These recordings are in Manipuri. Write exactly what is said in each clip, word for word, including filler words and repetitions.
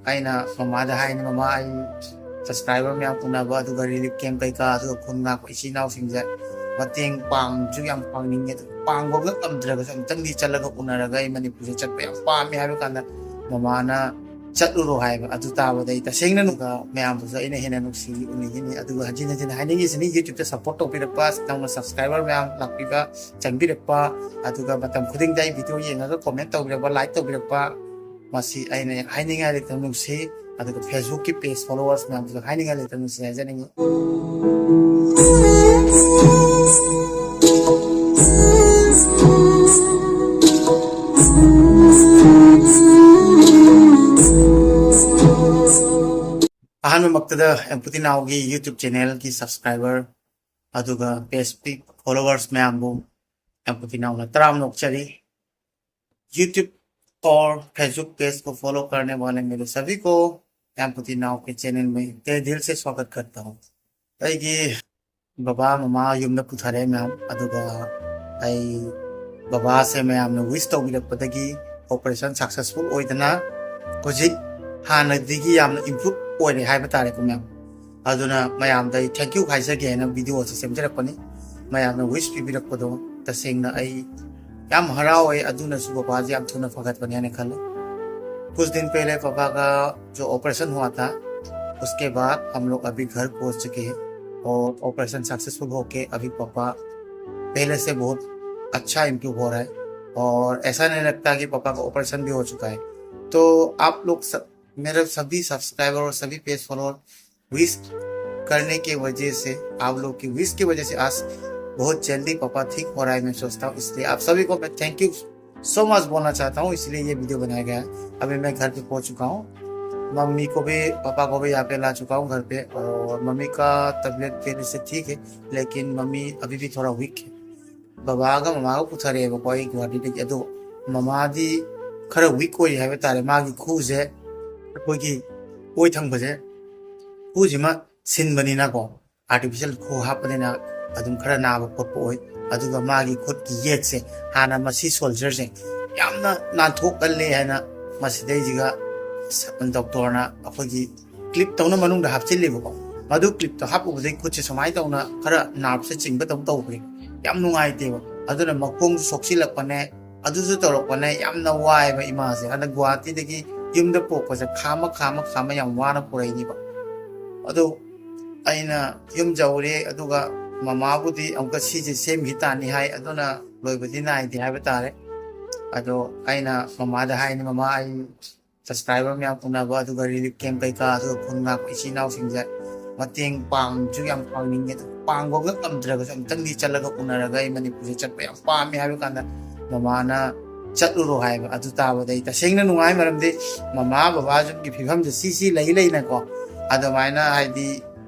ꯑꯩꯅ ꯃꯃꯥꯗ ꯍꯥꯏꯅꯤ, "ꯃꯃꯥ, ꯑꯩ ꯁꯕꯁꯀ꯭ꯔꯥꯏꯕꯔ ꯃꯌꯥꯝ ꯎꯅꯕ, ꯑꯗꯨꯒ ꯔꯤꯂꯤꯐ ꯀꯦꯝ ꯀꯩꯀꯥ, ꯑꯗꯨꯒ ꯈꯨꯟ ꯉꯥꯛꯄ ꯏꯆꯤꯜ ꯏꯅꯥꯎꯁꯤꯡꯁꯦ ꯃꯇꯦꯡ ꯄꯥꯡꯁꯨ ꯌꯥꯝ ꯄꯥꯡꯅꯤꯡꯉꯦ, ꯑꯗꯨ ꯄꯥꯡꯕ ꯉꯝꯗ꯭ꯔꯒꯁꯨ ꯑꯃꯨꯛꯇꯪꯗꯤ ꯆꯠꯂꯒ ꯎꯅꯔꯒ ꯑꯩ ꯃꯅꯤꯄꯨꯔꯁꯦ ꯆꯠꯄ ꯌꯥꯝ ꯄꯥꯝꯃꯦ" ꯍꯥꯏꯕ ꯀꯥꯟꯗ ꯃꯃꯥꯅ ꯆꯠꯂꯨꯔꯣ ꯍꯥꯏꯕ꯫ ꯑꯗꯨ ꯇꯥꯕꯗ ꯑꯩ ꯇꯁꯦꯡꯅ ꯅꯨꯡꯒ ꯃꯌꯥꯝꯗꯨꯁꯨ ꯑꯩꯅ ꯍꯦꯟꯅ ꯅꯨꯡꯁꯤ ꯎꯅꯤꯡꯉꯤꯅꯤ꯫ ꯑꯗꯨꯒ ꯍꯟꯖꯤꯟ ꯍꯟꯖꯤꯟ ꯍꯥꯏꯅꯤꯡꯉꯤꯁꯤꯅꯤ, YouTube-ꯇ ꯁꯞꯄꯣꯔꯠ ꯇꯧꯕꯤꯔꯛꯄ, ꯅꯧꯅ ꯁꯕꯁꯀ꯭ꯔꯥꯏꯕꯔ ꯃꯌꯥꯝ ꯂꯥꯛꯄꯤꯕ, ꯆꯪꯕꯤꯔꯛꯄ, ꯑꯗꯨꯒ ꯃꯇꯝ ꯈꯨꯗꯤꯡꯗ ꯑꯩ ꯚꯤꯗꯤꯑꯣ ꯌꯦꯡꯉꯒ ꯀꯣꯃꯦꯟ ꯇꯧꯕꯤꯔꯛꯄ, ꯂꯥꯏꯛ ꯇꯧꯕꯤꯔꯛꯄ, ꯃꯁꯤ ꯑꯩꯅ ꯍꯥꯏꯅꯤꯡꯉꯥꯏ ꯂꯩꯇꯅ ꯅꯨꯡꯁꯤ꯫ ꯑꯗꯨꯒ Facebook-ꯀꯤ ꯄꯦꯖ ꯐꯣꯂꯣꯋꯔꯁ ꯃꯌꯥꯝꯗꯨꯁꯨ ꯍꯥꯏꯅꯤꯡꯉꯥꯏ ꯂꯩꯇꯅ ꯅꯨꯡꯁꯤ ꯍꯥꯏꯖꯅꯤꯡꯉꯤ꯫ ꯑꯍꯥꯟꯕꯃꯛꯇꯗ ꯑꯦꯝꯄꯨꯇꯤ ꯅꯥꯎꯒꯤ YouTube ꯆꯦꯅꯦꯜꯒꯤ ꯁꯕꯁꯀ꯭ꯔꯥꯏꯕꯔ ꯑꯗꯨꯒ ꯄꯦꯖꯀꯤ ꯐꯣꯂꯣꯋꯔꯁ ꯃꯌꯥꯝꯕꯨ ꯑꯦꯝꯄꯨꯇꯤ ꯅꯥꯎꯅ ꯇꯔꯥꯝꯅ ꯑꯣꯛꯆꯔꯤ꯫ YouTube और Facebook पेज को फॉलो करने वाले मेरे सभी को एम्पति नाव के चैनल में तहे दिल से स्वागत करता हूँ। ꯑꯩꯒꯤ ꯕꯕꯥ ꯃꯃꯥ ꯌꯨꯝꯗ ꯄꯨꯊꯔꯦ ꯃꯌꯥꯝ, ꯑꯗꯨꯒ ꯑꯩ ꯕꯕꯥꯁꯦ ꯃꯌꯥꯝꯅ ꯋꯤꯁ ꯇꯧꯕꯤꯔꯛꯄꯗꯒꯤ ꯑꯣꯄꯔꯦꯁꯟ ꯁꯛꯁꯦꯁꯐꯨꯜ ꯑꯣꯏꯗꯅ ꯍꯧꯖꯤꯛ ꯍꯥꯟꯅꯗꯒꯤ ꯌꯥꯝꯅ ꯏꯝꯄ꯭ꯔꯨꯞ ꯑꯣꯏꯔꯦ ꯍꯥꯏꯕ ꯇꯥꯔꯦꯀꯣ ꯃꯌꯥꯝ꯫ ꯑꯗꯨꯅ ꯃꯌꯥꯝꯗ ꯑꯩ ꯊꯦꯡꯀ꯭ꯌꯨ ꯍꯥꯏꯖꯒꯦ ꯍꯥꯏꯅ ꯚꯤꯗꯤꯑꯣ ꯑꯁꯤ ꯁꯦꯝꯖꯔꯛꯄꯅꯤ꯫ ꯃꯌꯥꯝꯅ ꯋꯤꯁ ꯄꯤꯕꯤꯔꯛꯄꯗꯣ ꯇꯁꯦꯡꯅ ꯑꯩ ꯌꯥꯝ ꯍꯔꯥꯎꯋꯦ꯫ ꯑꯗꯨꯅꯁꯨ ꯕꯕꯥꯁꯦ ꯌꯥꯝ ꯊꯨꯅ ꯐꯒꯠꯄꯅꯤ ꯍꯥꯏꯅ ꯈꯜꯂꯦ꯫ कुछ दिन पहले पापा का जो ऑपरेशन हुआ था, उसके बाद हम लोग अभी घर पहुंच चुके हैं और ऑपरेशन सक्सेसफुल होके अभी पापा पहले से बहुत अच्छा इम्प्रूव हो रहा है और ऐसा नहीं लगता कि पापा का ऑपरेशन भी हो चुका है। तो आप लोग सब, मेरे सभी सब्सक्राइबर और सभी पेज फॉलोअर विश करने के वजह से, आप लोग की विश की वजह से आज बहुत जल्दी पापा ठीक हो रहा है, मैं सोचता हूँ। इसलिए आप सभी को मैं थैंक यू सो मच बोलना चाहता हूँ, इसलिए ये वीडियो बनाया गया है। अभी मैं घर पे पहुंच चुका हूँ। मम्मी को भी, पापा को भी यहाँ पे ला चुका हूँ घर पे, और मम्मी का तबीयत पहले से ठीक है, लेकिन मम्मी अभी भी थोड़ा वीक है। ꯕꯕꯥꯒ ꯃꯃꯥꯒ ꯄꯨꯊꯔꯛꯑꯦꯕꯀꯣ ꯑꯩ ꯒꯨꯍꯥꯇꯤꯗꯒꯤ꯫ ꯑꯗꯣ ꯃꯃꯥꯗꯤ ꯈꯔ ꯋꯤꯛ ꯑꯣꯏꯔꯤ ꯍꯥꯏꯕ ꯇꯥꯔꯦ꯫ ꯃꯥꯒꯤ ꯈꯨꯁꯦ, ꯑꯩꯈꯣꯏꯒꯤ ꯑꯣꯏ ꯊꯪꯕꯁꯦ, ꯈꯨꯁꯤꯃ ꯁꯤꯟꯕꯅꯤꯅꯀꯣ, ꯑꯥꯔꯇꯤꯐꯤꯁꯦꯜ ꯈꯨ ꯍꯥꯞꯄꯅꯤꯅ ꯑꯗꯨꯝ ꯈꯔ ꯅꯥꯕ ꯈꯣꯠꯄ ꯑꯣꯏ꯫ ꯑꯗꯨꯒ ꯃꯥꯒꯤ ꯈꯨꯠꯀꯤ ꯌꯦꯠꯁꯦ, ꯍꯥꯟꯅ ꯃꯁꯤ ꯁꯣꯜꯖꯔꯁꯦ ꯌꯥꯝꯅ ꯅꯥꯟꯊꯣꯛꯀꯜꯂꯦ ꯍꯥꯏꯅ ꯃꯁꯤꯗꯩꯁꯤꯒ ꯗꯣꯛꯇꯔꯅ ꯑꯩꯈꯣꯏꯒꯤ ꯀ꯭ꯂꯤꯞ ꯇꯧꯅ ꯃꯅꯨꯡꯗ ꯍꯥꯞꯆꯤꯜꯂꯦꯕꯀꯣ꯫ ꯃꯗꯨ ꯀ꯭ꯂꯤꯞꯇꯣ ꯍꯥꯞꯄꯨꯕꯗꯒꯤ ꯈꯨꯠꯁꯦ ꯁꯨꯃꯥꯏꯅ ꯇꯧꯅ ꯈꯔ ꯅꯥꯔꯞꯁꯦ ꯆꯤꯡꯕꯗꯧꯅ ꯇꯧꯈ꯭ꯔꯦ꯫ ꯌꯥꯝ ꯅꯨꯡꯉꯥꯏꯇꯦꯕ꯫ ꯑꯗꯨꯅ ꯃꯈꯣꯡꯁꯨ ꯁꯣꯛꯆꯤꯜꯂꯛꯄꯅꯦ, ꯑꯗꯨꯁꯨ ꯇꯧꯔꯛꯄꯅꯦ, ꯌꯥꯝꯅ ꯋꯥꯏꯑꯦꯕ ꯏꯃꯥꯁꯦ꯫ ꯍꯟꯗꯛ ꯒꯨꯍꯥꯇꯤꯗꯒꯤ ꯌꯨꯝꯗ ꯄꯣꯛꯄꯁꯦ ꯈꯥꯝꯃ ꯈꯥꯝꯃ ꯈꯥꯝꯃ ꯌꯥꯝ ꯋꯥꯅ ꯄꯨꯔꯛꯏꯅꯦꯕ꯫ ꯑꯗꯣ ꯑꯩꯅ ꯌꯨꯝ ꯌꯧꯔꯦ, ꯑꯗꯨꯒ ꯃꯃꯥꯕꯨꯗꯤ ꯑꯃꯨꯛꯀ ꯁꯤꯁꯦ ꯁꯦꯝꯈꯤ ꯇꯥꯅꯤ ꯍꯥꯏ, ꯑꯗꯨꯅ ꯂꯣꯏꯕꯗꯤ ꯅꯥꯏꯗꯦ ꯍꯥꯏꯕ ꯇꯥꯔꯦ꯫ ꯑꯗꯣ ꯑꯩꯅ ꯃꯃꯥꯗ ꯍꯥꯏꯅꯤ, "ꯃꯃꯥ, ꯑꯩ ꯁꯕꯁꯀ꯭ꯔꯥꯏꯕꯔ ꯃꯌꯥꯝ ꯎꯅꯕ, ꯑꯗꯨꯒ ꯔꯤꯂꯤꯐ ꯀꯦꯝ ꯀꯩꯀꯥ, ꯑꯗꯨꯒ ꯈꯨꯟ ꯉꯥꯛꯄ ꯏꯆꯤꯜ ꯏꯅꯥꯎꯁꯤꯡꯁꯦ ꯃꯇꯦꯡ ꯄꯥꯡꯁꯨ ꯌꯥꯝ ꯄꯥꯡꯅꯤꯡꯉꯦ, ꯑꯗꯨ ꯄꯥꯡꯕ ꯉꯝꯗ꯭ꯔꯒꯁꯨ ꯑꯃꯨꯛꯇꯪꯗꯤ ꯆꯠꯂꯒ ꯎꯅꯔꯒ ꯑꯩ ꯃꯅꯤꯄꯨꯔꯁꯦ ꯆꯠꯄ ꯌꯥꯝ ꯄꯥꯝꯃꯦ" ꯍꯥꯏꯕ ꯀꯥꯟꯗ ꯃꯃꯥꯅ "ꯆꯠꯂꯨꯔꯣ" ꯍꯥꯏꯕ꯫ ꯑꯗꯨ ꯇꯥꯕꯗ ꯑꯩ ꯇꯁꯦꯡꯅ ꯅꯨꯡꯉꯥꯏ, ꯃꯔꯝꯗꯤ ꯃꯃꯥ ꯕꯕꯥꯁꯤꯡꯒꯤ ꯐꯤꯕꯝꯁꯦ ꯁꯤ ꯁꯤ ꯂꯩ ꯂꯩꯅꯀꯣ, ꯑꯗꯨꯃꯥꯏꯅ ꯍꯥꯏꯗꯤ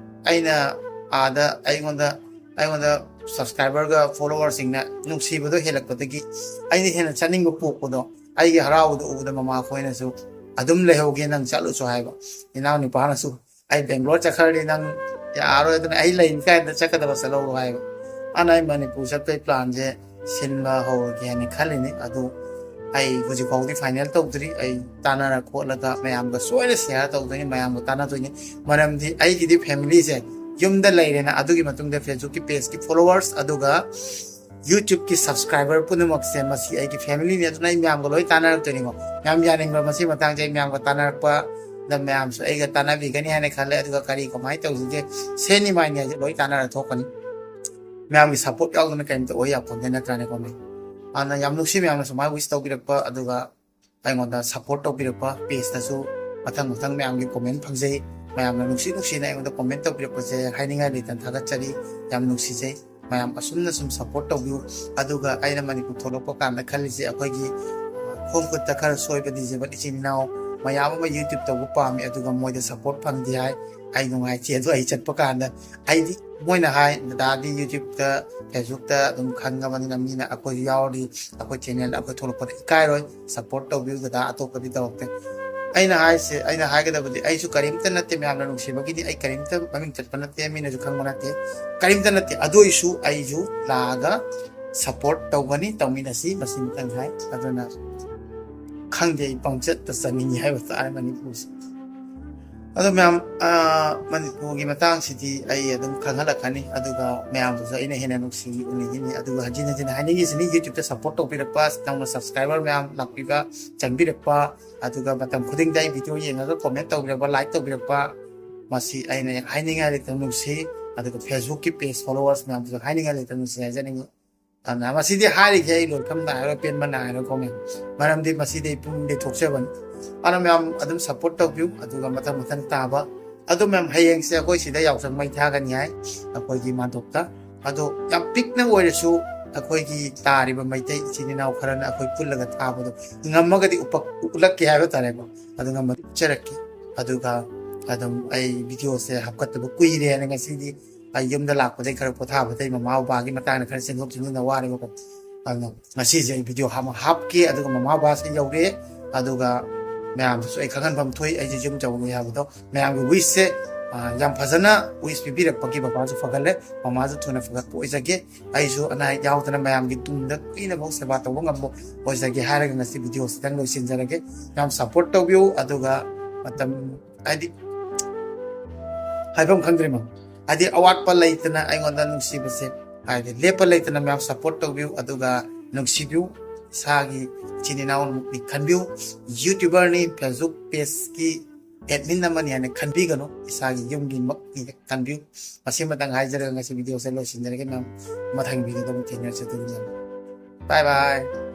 ꯑꯩꯅ ꯑꯥꯗ ꯑꯩꯉꯣꯟꯗ ꯑꯩꯉꯣꯟꯗ ꯁꯕꯁꯀ꯭ꯔꯥꯏꯕꯔꯒ ꯐꯣꯂꯣꯋꯔꯁꯤꯡꯅ ꯅꯨꯡꯁꯤꯕꯗꯣ ꯍꯦꯜꯂꯛꯄꯗꯒꯤ ꯑꯩꯅ ꯍꯦꯟꯅ ꯆꯠꯅꯤꯡꯕ ꯄꯣꯛꯄꯗꯣ, ꯑꯩꯒꯤ ꯍꯔꯥꯎꯕꯗꯣ ꯎꯕꯗ ꯃꯃꯥ ꯈꯣꯏꯅꯁꯨ "ꯑꯗꯨꯝ ꯂꯩꯍꯧꯒꯦ, ꯅꯪ ꯆꯠꯂꯨꯁꯨ" ꯍꯥꯏꯕ꯫ ꯏꯅꯥꯎ ꯅꯨꯄꯥꯅꯁꯨ "ꯑꯩ ꯕꯦꯡꯒ꯭ꯂꯣꯔ ꯆꯠꯈ꯭ꯔꯗꯤ ꯅꯪ ꯌꯥꯔꯣꯏ, ꯑꯗꯨꯅ ꯑꯩ ꯂꯩꯔꯤ ꯀꯥꯏꯗ ꯆꯠꯀꯗꯕ ꯆꯠꯍꯧꯔꯣ" ꯍꯥꯏꯕ꯫ ꯑꯗꯨꯅ ꯑꯩ ꯃꯅꯤꯄꯨꯔ ꯆꯠꯄꯩ ꯄ꯭ꯂꯥꯟꯁꯦ ꯁꯤꯟꯕ ꯍꯧꯔꯒꯦ ꯍꯥꯏꯅ ꯈꯜꯂꯤꯅꯤ꯫ ꯑꯗꯨ ꯑꯩ ꯍꯧꯖꯤꯛ ꯐꯥꯎꯗꯤ ꯐꯥꯏꯅꯦꯜ ꯇꯧꯗ꯭ꯔꯤ꯫ ꯑꯩ ꯇꯥꯟꯅꯔ ꯈꯣꯠꯂꯒ ꯃꯌꯥꯝꯒ ꯁꯣꯏꯅ ꯁꯤꯌꯥꯔ ꯇꯧꯗꯣꯏꯅꯤ, ꯃꯌꯥꯝꯒ ꯇꯥꯟꯅꯗꯣꯏꯅꯤ꯫ ꯃꯔꯝꯗꯤ ꯑꯩꯒꯤꯗꯤ ꯐꯦꯃꯤꯂꯤꯁꯦ ꯌꯨꯝꯗ ꯂꯩꯔꯦꯅ, ꯑꯗꯨꯒꯤ ꯃꯇꯨꯡꯗ ꯐꯦꯁꯕꯨꯛꯀꯤ ꯄꯦꯖꯀꯤ ꯐꯣꯂꯣꯋꯔꯁ, ꯑꯗꯨꯒ ꯌꯨꯇ꯭ꯌꯨꯕꯀꯤ ꯁꯕꯁꯀ꯭ꯔꯥꯏꯕꯔ ꯄꯨꯝꯅꯃꯛꯁꯦ ꯃꯁꯤ ꯑꯩꯒꯤ ꯐꯦꯃꯤꯂꯤꯅꯤ꯫ ꯑꯗꯨꯅ ꯑꯩ ꯃꯌꯥꯝꯒ ꯂꯣꯏ ꯇꯥꯟꯅꯔꯛꯇꯣꯏꯅꯤꯀꯣ꯫ ꯃꯌꯥꯝ ꯌꯥꯅꯤꯡꯕ ꯃꯁꯤ ꯃꯇꯥꯡꯁꯦ ꯑꯩ ꯃꯌꯥꯝꯒ ꯇꯥꯟꯅꯔꯛꯄꯗ ꯃꯌꯥꯝꯁꯨ ꯑꯩꯒ ꯇꯥꯟꯅꯕꯤꯒꯅꯤ ꯍꯥꯏꯅ ꯈꯜꯂꯦ꯫ ꯑꯗꯨꯒ ꯀꯔꯤ ꯀꯃꯥꯏꯅ ꯇꯧꯁꯤꯒꯦ, ꯁꯦꯟꯅꯤ ꯃꯥꯏꯅꯤ ꯍꯥꯏꯁꯦ ꯂꯣꯏ ꯇꯥꯟꯅꯔ ꯊꯣꯛꯀꯅꯤ꯫ ꯃꯌꯥꯝꯒꯤ ꯁꯞꯄꯣꯔꯠ ꯌꯥꯎꯗꯅ ꯀꯔꯤꯝꯇ ꯑꯣꯏ ꯌꯥꯄꯣꯟꯇꯦ, ꯅꯠꯇ꯭ꯔꯥꯅꯦꯀꯣ ꯃꯤ? ꯑꯗꯨꯅ ꯌꯥꯝ ꯅꯨꯡꯁꯤ ꯃꯌꯥꯝꯅ ꯁꯨꯃꯥꯏꯅ ꯋꯤꯁ ꯇꯧꯕꯤꯔꯛꯄ, ꯑꯗꯨꯒ ꯑꯩꯉꯣꯟꯗ ꯁꯞꯄꯣꯔꯠ ꯇꯧꯕꯤꯔꯛꯄ ꯄꯦꯖꯇꯁꯨ ꯃꯊꯪ ꯃꯊꯪ ꯃꯌꯥꯝꯒꯤ ꯀꯣꯃꯦꯟ ꯐꯪꯖꯩ꯫ ꯃꯌꯥꯝꯅ ꯅꯨꯡꯁꯤ ꯅꯨꯡꯁꯤꯅ ꯑꯩꯉꯣꯟꯗ ꯀꯣꯃꯦꯟ ꯇꯧꯕꯤꯔꯛꯄꯁꯦ ꯍꯥꯏꯅꯤꯡꯉꯥꯏ ꯂꯩꯇꯅ ꯊꯥꯒꯠꯆꯔꯤ꯫ ꯌꯥꯝ ꯅꯨꯡꯁꯤꯖꯩ꯫ ꯃꯌꯥꯝ ꯑꯁꯨꯝꯅ ꯁꯨꯝ ꯁꯞꯄꯣꯔꯠ ꯇꯧꯕꯤꯌꯨ꯫ ꯑꯗꯨꯒ ꯑꯩꯅ ꯃꯅꯤꯄꯨꯔ ꯊꯣꯛꯂꯛꯄ ꯀꯥꯟꯗ ꯈꯜꯂꯤꯁꯦ, ꯑꯩꯈꯣꯏꯒꯤ ꯈꯣꯡ ꯈꯨꯠꯇ ꯈꯔ ꯁꯣꯏꯕ ꯗꯤꯖꯦꯕꯜ ꯏꯆꯤꯟ ꯏꯅꯥꯎ ꯃꯌꯥꯝ ꯑꯃ ꯌꯨꯇ꯭ꯌꯨꯕ ꯇꯧꯕ ꯄꯥꯝꯃꯤ, ꯑꯗꯨꯒ ꯃꯣꯏꯗ ꯁꯞꯄꯣꯔꯠ ꯐꯪꯗꯦ ꯍꯥꯏ꯫ ꯑꯩ ꯅꯨꯡꯉꯥꯏꯇꯦ꯫ ꯑꯗꯣ ꯑꯩ ꯆꯠꯄ ꯀꯥꯟꯗ ꯑꯩꯗꯤ ꯃꯣꯏꯅ ꯍꯥꯏ, "ꯗꯗꯥꯗꯤ ꯌꯨꯇ꯭ꯌꯨꯕꯇ, ꯐꯦꯁꯕꯨꯛꯇ ꯑꯗꯨꯝ ꯈꯪꯉꯕꯅꯤꯅ ꯃꯤꯅ ꯑꯩꯈꯣꯏꯁꯨ ꯌꯥꯎꯔꯗꯤ ꯑꯩꯈꯣꯏ ꯆꯦꯅꯦꯜꯗ ꯑꯩꯈꯣꯏ ꯊꯣꯛꯂꯛꯄꯗ ꯏꯀꯥꯏꯔꯣꯏ, ꯁꯞꯄꯣꯔꯠ ꯇꯧꯕꯤꯌꯨ ꯗꯗꯥ, ꯑꯇꯣꯞꯄꯗꯤ ꯇꯧꯔꯛꯇꯦ"꯫ ꯑꯩꯅ ꯍꯥꯏꯁꯦ, ꯑꯩꯅ ꯍꯥꯏꯒꯗꯕꯗꯤ ꯑꯩꯁꯨ ꯀꯔꯤꯝꯇ ꯅꯠꯇꯦ, ꯃꯌꯥꯝꯅ ꯅꯨꯡꯁꯤꯕꯒꯤꯗꯤ꯫ ꯑꯩ ꯀꯔꯤꯝꯇ ꯃꯃꯤꯡ ꯆꯠꯄ ꯅꯠꯇꯦ, ꯃꯤꯅꯁꯨ ꯈꯪꯕ ꯅꯠꯇꯦ, ꯀꯔꯤꯝꯇ ꯅꯠꯇꯦ꯫ ꯑꯗꯨ ꯑꯣꯏꯁꯨ ꯑꯩꯁꯨ ꯂꯥꯛꯑꯒ ꯁꯞꯄꯣꯔꯠ ꯇꯧꯒꯅꯤ, ꯇꯧꯃꯤꯟꯅꯁꯤ, ꯃꯁꯤꯃꯇꯪ ꯍꯥꯏ꯫ ꯑꯗꯨꯅ ꯈꯪꯗꯦ, ꯑꯩ ꯄꯪꯆꯠꯇ ꯆꯠꯅꯤꯡꯉꯤ ꯍꯥꯏꯕ ꯇꯥꯔꯦ ꯃꯅꯤꯄꯨꯔꯁꯦ꯫ ꯑꯗꯣ ꯃꯌꯥꯝ, ꯑ, ꯃꯅꯤꯄꯨꯔꯒꯤ ꯃꯇꯥꯡꯁꯤꯗꯤ ꯑꯩ ꯑꯗꯨꯝ ꯈꯪꯍꯜꯂꯛꯀꯅꯤ, ꯑꯗꯨꯒ ꯃꯌꯥꯝꯗꯨꯁꯨ ꯑꯩꯅ ꯍꯦꯟꯅ ꯅꯨꯡꯁꯤꯅꯤ, ꯎꯅꯤꯡꯉꯤꯅꯤ꯫ ꯑꯗꯨꯒ ꯍꯟꯖꯤꯟ ꯍꯟꯖꯤꯟ ꯍꯥꯏꯅꯤꯡꯉꯤꯁꯤꯅꯤ, YouTube-ꯇ support ꯇꯧꯕꯤꯔꯛꯄ, ꯅꯧꯅ subscriber ꯃꯌꯥꯝ ꯂꯥꯛꯄꯤꯕ, ꯆꯪꯕꯤꯔꯛꯄ, ꯑꯗꯨꯒ ꯃꯇꯝ ꯈꯨꯗꯤꯡꯗ ꯑꯩ video ꯌꯦꯡꯉꯒ comment ꯇꯧꯕꯤꯔꯛꯄ, like ꯇꯧꯕꯤꯔꯛꯄ, ꯃꯁꯤ ꯑꯩꯅ ꯍꯥꯏꯅꯤꯡꯉꯥꯏ ꯂꯩꯇꯅ ꯅꯨꯡꯁꯤ꯫ ꯑꯗꯨꯒ Facebook-ꯀꯤ page followers ꯃꯌꯥꯝꯗꯨꯁꯨ ꯍꯥꯏꯅꯤꯡꯉꯥꯏ ꯂꯩꯇꯅ ꯅꯨꯡꯁꯤ ꯍꯥꯏꯖꯅꯤꯡꯉꯤ꯫ ꯑꯗꯨꯅ ꯃꯁꯤꯗꯤ ꯍꯥꯏꯔꯤꯈꯩ ꯑꯩ ꯂꯣꯏꯐꯝ ꯅꯥꯏꯔꯣꯏ, ꯄꯦꯟꯕ ꯅꯥꯏꯔꯣꯏꯀꯣ ꯃꯌꯥꯝ꯫ ꯃꯔꯝꯗꯤ ꯃꯁꯤꯗꯤ ꯑꯩ ꯄꯨꯛꯅꯤꯡꯗꯒꯤ ꯊꯣꯛꯆꯕꯅꯤ꯫ ꯑꯗꯨꯅ ꯃꯌꯥꯝ ꯑꯗꯨꯝ support ꯇꯧꯕꯤꯌꯨ, ꯑꯗꯨꯒ ꯃꯊꯪ ꯃꯊꯪ ꯇꯥꯕ꯫ ꯑꯗꯣ ꯃꯌꯥꯝ, ꯍꯌꯦꯡꯁꯦ ꯑꯩꯈꯣꯏ ꯁꯤꯗ ꯌꯥꯎꯁꯪ ꯃꯩ ꯊꯥꯒꯅꯤ ꯍꯥꯏ, ꯑꯩꯈꯣꯏꯒꯤ ꯃꯥꯟꯗꯣꯞꯇ꯫ ꯑꯗꯣ ꯌꯥꯝ ꯄꯤꯛꯅ ꯑꯣꯏꯔꯁꯨ ꯑꯩꯈꯣꯏꯒꯤ ꯇꯥꯔꯤꯕ ꯃꯩꯇꯩ ꯏꯆꯤꯟ ꯏꯅꯥꯎ ꯈꯔꯅ ꯑꯩꯈꯣꯏ ꯄꯨꯜꯂꯒ ꯊꯥꯕꯗꯣ ꯉꯝꯃꯒꯗꯤ ꯎꯄꯛ-, ꯎꯠꯂꯛꯀꯦ ꯍꯥꯏꯕ ꯇꯥꯔꯦꯀꯣ꯫ ꯑꯗꯨ ꯉꯝꯃꯗꯤ ꯎꯠꯆꯔꯛꯀꯦ꯫ ꯑꯗꯨꯒ ꯑꯗꯨꯝ ꯑꯩ video-ꯁꯦ ꯍꯥꯞꯀꯠꯇꯕ ꯀꯨꯏꯔꯦꯅ ꯉꯁꯤꯗꯤ ꯑꯩ ꯌꯨꯝꯗ ꯂꯥꯛꯄꯗꯒꯤ ꯈꯔ ꯄꯣꯊꯥꯕꯗꯩ ꯃꯃꯥ ꯕꯕꯥꯒꯤ ꯃꯇꯥꯡꯗ ꯈꯔ ꯆꯦꯟꯊꯣꯛ ꯆꯦꯟꯁꯤꯟꯗ ꯋꯥꯔꯦꯕꯀꯣ꯫ ꯑꯗꯨꯅ ꯉꯁꯤꯁꯦ ꯑꯩ video ꯑꯃ ꯍꯥꯞꯀꯦ, ꯑꯗꯨꯒ ꯃꯃꯥ ꯕꯕꯥꯁꯦ ꯌꯧꯔꯛꯑꯦ, ꯑꯗꯨꯒ ꯃꯌꯥꯝꯗꯁꯨ ꯑꯩ ꯈꯪꯍꯟꯐꯝ ꯊꯣꯛꯏ, ꯑꯩꯁꯦ ꯌꯨꯝ ꯌꯧꯔꯦ ꯍꯥꯏꯕꯗꯣ꯫ ꯃꯌꯥꯝꯒꯤ wish-ꯁꯦ, ꯑ, ꯌꯥꯝ ꯐꯖꯅ wish ꯄꯤꯕꯤꯔꯛꯄꯒꯤ ꯕꯕꯥꯁꯨ ꯐꯒꯠꯂꯦ, ꯃꯃꯥꯁꯨ ꯊꯨꯅ ꯐꯒꯠꯄ ꯑꯣꯏꯖꯒꯦ꯫ ꯑꯩꯁꯨ ꯑꯅꯥ ꯑꯌꯦꯛ ꯌꯥꯎꯗꯅ ꯃꯌꯥꯝꯒꯤ ꯇꯨꯡꯗ ꯀꯨꯏꯅꯐꯥꯎ ꯁꯦꯕꯥ ꯇꯧꯕ ꯉꯝꯕ ꯑꯣꯏꯖꯒꯦ ꯍꯥꯏꯔꯒ ꯉꯁꯤ video-ꯁꯤꯗꯪ ꯂꯣꯏꯁꯤꯟꯖꯔꯒꯦ꯫ ꯌꯥꯝ support ꯇꯧꯕꯤꯌꯨ, ꯑꯗꯨꯒ ꯃꯇꯝ, ꯍꯥꯏꯗꯤ, ꯍꯥꯏꯐꯝ ꯈꯪꯗ꯭ꯔꯦ ꯃꯌꯥꯝ꯫ ꯍꯥꯏꯗꯤ, ꯑꯋꯥꯠꯄ ꯂꯩꯇꯅ ꯑꯩꯉꯣꯟꯗ ꯅꯨꯡꯁꯤꯕꯁꯦ, ꯍꯥꯏꯗꯤ, ꯂꯦꯞꯄ ꯂꯩꯇꯅ ꯃꯌꯥꯝ support ꯇꯧꯕꯤꯌꯨ, ꯑꯗꯨꯒ ꯅꯨꯡꯁꯤꯕꯤꯌꯨ꯫ ꯏꯁꯥꯒꯤ ꯏꯆꯤꯟ ꯏꯅꯥꯎꯃꯛꯅꯤ ꯈꯟꯕꯤꯌꯨ꯫ YouTuber-ꯅꯤ, Facebook page-ꯀꯤ admin ꯑꯃꯅꯤ ꯍꯥꯏꯅ ꯈꯟꯕꯤꯒꯅꯨ, ꯏꯁꯥꯒꯤ ꯌꯨꯝꯒꯤꯃꯛꯅꯤ ꯈꯟꯕꯤꯌꯨ꯫ ꯃꯁꯤꯃꯇꯪ ꯍꯥꯏꯖꯔꯒ ꯉꯁꯤ video-ꯁꯦ ꯂꯣꯏꯁꯤꯟꯖꯔꯒꯦ ꯃꯌꯥꯝ꯫ ꯃꯊꯪ video-ꯗ ꯑꯃꯨꯛ ꯊꯦꯡꯅꯔꯁꯤ꯫ ꯑꯗꯨꯗꯤ ꯃꯌꯥꯝ, bye bye꯫